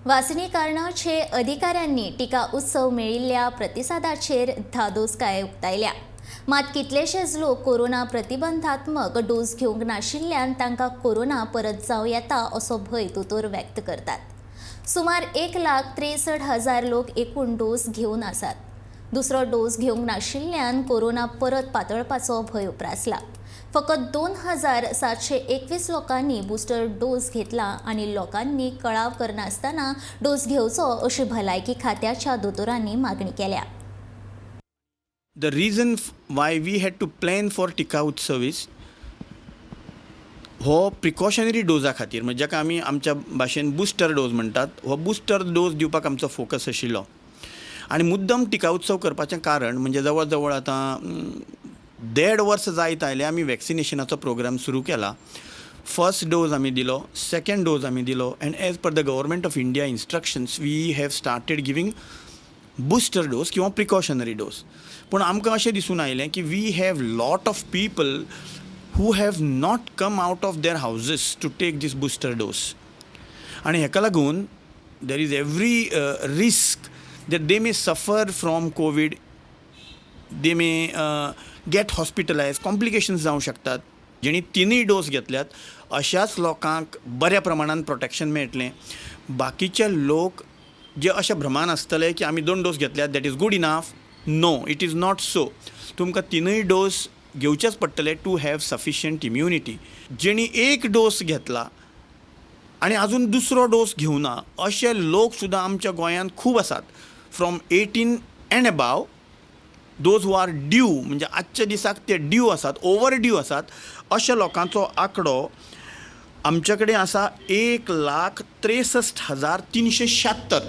वासिनीकरणाचे अधिकाऱ्यांनी टिका उत्सव मेळिल्ल्या प्रतिसादाचेर धादोसकाय उक्तायल्या. मात कितलेशेच लोक कोरोना प्रतिबंधात्मक डोस घेवंक नाशिल्ल्यान तांकां कोरोना परत जावं येता असो भंय दोतोर व्यक्त करतात. सुमार 1,63,000 लोक एकूण डोस घेवन आसात. दुसरो डोस घेवंक नाशिल्ल्यान कोरोना परत पातळपाचो भंय उप्रासला. फकत 2721 लोकांनी बुस्टर डोस घेतला आनी लोकांनी कळाव करनासतना डोस घेवचो अशी भलायकी खात्याच्या दोतोरांनी मागणी केल्या. The reason why we had to plan for Tika Utsav is हो प्रिकॉशनरी डोजा खातीर, म्हणजे जाका आमी आमच्या भाशेन बुस्टर डोज म्हणटात, हो बुस्टर डोज दिवपाक आमचो फोकस आशिल्लो. आनी मुद्दम टिका उत्सव करपाचें कारण म्हणजे जवळ जवळ आतां देड वर्स जायत आयलें आमी वॅक्सिनेशनाचो प्रोग्राम सुरू केला. फर्स्ट डोज आमी दिलो, सेकंड डोज आमी दिलो, and as per the Government of India instructions, we have started giving booster dose किंवा प्रिकॉशनरी डोज. पूण आमकां अशें दिसून आयलें की we have lot of people who have not come out of their houses to take this booster dose आनी हेका लागून there is every risk that they may suffer from COVID, they may get hospitalize, complications जावं शकतात. जेणी तिनूय dose घेतल्यात अशाच लोकांक बऱ्या प्रमाणान प्रोटेक्शन मेळटलें. बाकीचे लोक जे अशा भ्रमान आसतले की आमी दोन डोस घेतल्यात, that is good enough. No, it is not so. तुमकां तिनूय डोस घेवचेच पडटले टू have sufficient immunity. जेणी एक डोस घेतला आनी अजून दुसरो डोस घेवना अशे लोक सुद्दां आमच्या गोंयांत खूब आसात. From 18 and above, those who are due, म्हणजे आजच्या दिसाक ते ड्यू आसात, ओवर ड्यू आसात, अशा लोकांचो आंकडो आमच्या कडेन आसा 1,63,376.